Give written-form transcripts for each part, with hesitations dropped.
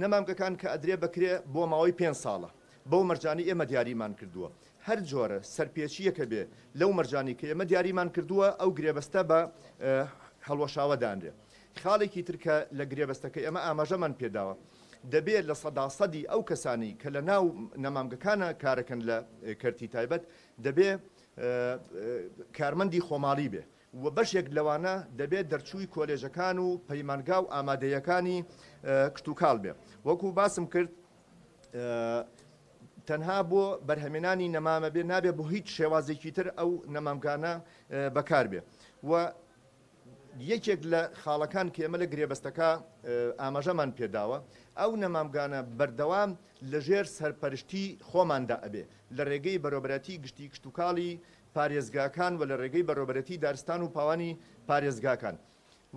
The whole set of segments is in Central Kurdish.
نەمامگەکان کە ئەدرێ بە کرێ بۆ ماوەی پێنج ساڵە بەو مەرجانەی ئێمە دیاریمان کردووە، هەر جۆرە سەرپێچییەکە بێ لەو مەرجانەی کە ئێمە دیاریمان کردووە ئەو گرێبەستە بە هەڵوەشاوە دانرێ. خاڵێکی تر کە لە گرێبەستەکە ئێمە ئاماژەمان پێداوە دەبێ لە سەدا سەدی ئەو کەسانەی کە لە ناو نەمامگەکانە کارەکەن لە کەرتی تایبەت دەبێ کارمەندی خۆماڵی بێ و بەشێک لەوانە دەبێت دەرچووی کۆلێژەکان و پەیمانگا و ئامادەیەکانی کشتوکاڵ بێ. وەکو باسم کرد تەنها بۆ بەرهەمێنانی نەمامە بێ نابێ بۆ هیچ شێوازێکی تر ئەو نەمامگانە بەکار بێ و یەکێک لە خاڵەکان کە ئێمە لە گرێبەستەکە ئاماژەمان پێداوە ئەو نەمامگانە بەردەوام لەژێر سەرپەرشتی خۆماندا ئەبێ لە ڕێگەی بەرۆبەرەتی گشتی کشتوکاڵی پارێزگاکان و لە ڕێگەی بەڕێوەبەرێتی دارستان و پاوانی پارێزگاکان.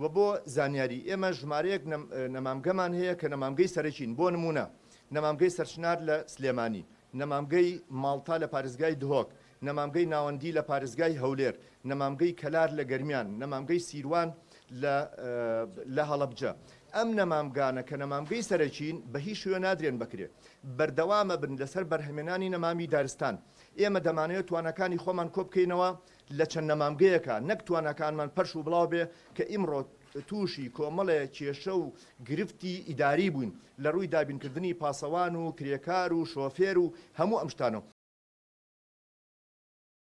و بۆ زانیاری ئێمە ژمارەیەک نەمامگەمان هەیە کە نەمامگەی سەرەکین بۆ نموونە نەمامگەی سەرچنار لە سلێمانی، نەمامگەی ماڵتا لە پارێزگای دهۆک، نەمامگەی ناوەندی لە پارێزگای هەولێر، نەمامگەی کەلار لە گەرمیان، نەمامگەی سیروان لە لە هەڵەبجە. ئەم نەمامگانە کە نەمامگەی سەرەکین بە هیچ شێوە نادرێن بە کرێ. بەردەوامەبن لەسەر بەرهەمێنانی نەمامی دارستان. ئێمە دەمانەوێت تواناکانی خۆمان کۆبکەینەوە لە چەند نەمامگەیەکا، نەک تواناکانمان پەرش و بڵاو بێ کە ئیمڕۆ تووشی کۆمەڵێ کێشە و گرفتی ئیداری بووین لە ڕووی دابینکردنی پاسەوان و کرێکار و شۆفێر و هەموو ئەم شتانە.